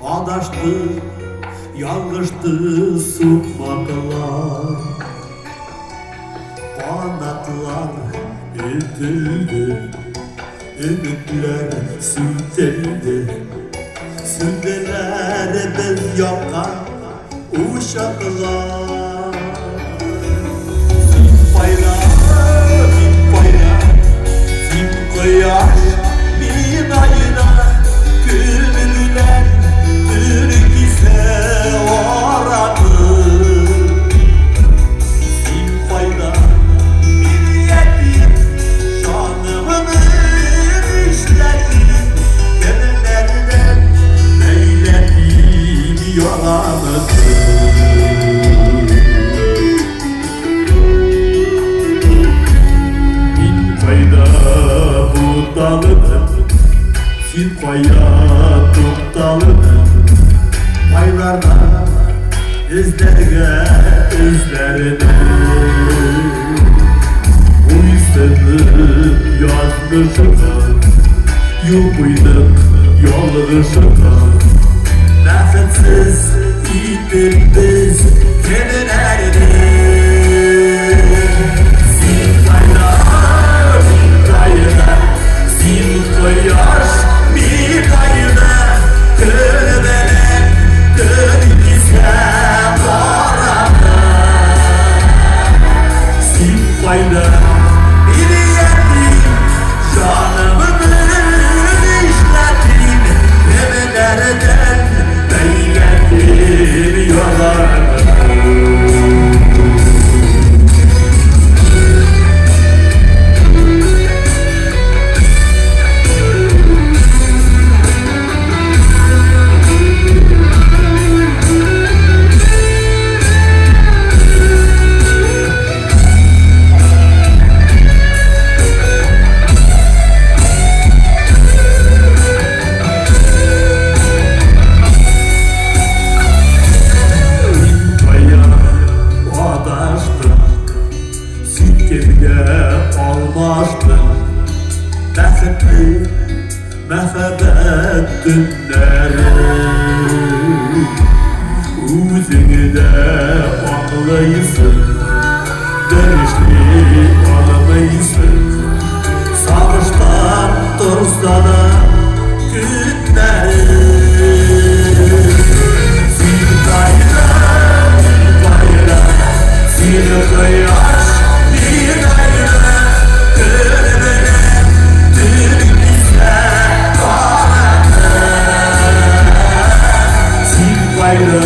Адашты, ялгышты сукмаклар. Канатлар өтелде, өметләр сүтелде. Сүнделәр без яккан учаклар. Син кайда, мин кайда, син кояш, мин айда, көн белән төн кисә араны. Син кайда, мин ятим, җанымны нишләтим, кемнәрдән бәйләтим ярамны. Мин кайда буталдым, син кая тукталдың? Кайларда эзләргә эзләрне? Буйсынып язмышыма, юл куйдык ялгышыма. Бәхетсез итеп без кемнәрне? Син кайда, мин кайда, син кояш, мин айда, көн белән төн кисә караңгы. Син кайда, мин ятим, җанымны нишләтим, кемнәрдән бәйләтим ярамны. Мин кая адаштым, син кемгә алмаштың? Бәхетле мәхәббәт төннәре. Үзең дә аңлыйсың, бер эшли алмыйсың. Сагыштан торса да көннәре. Син кайда, мин кайда, син кояш, мин айда, көн белән төн кисә караңгы. Син кайда?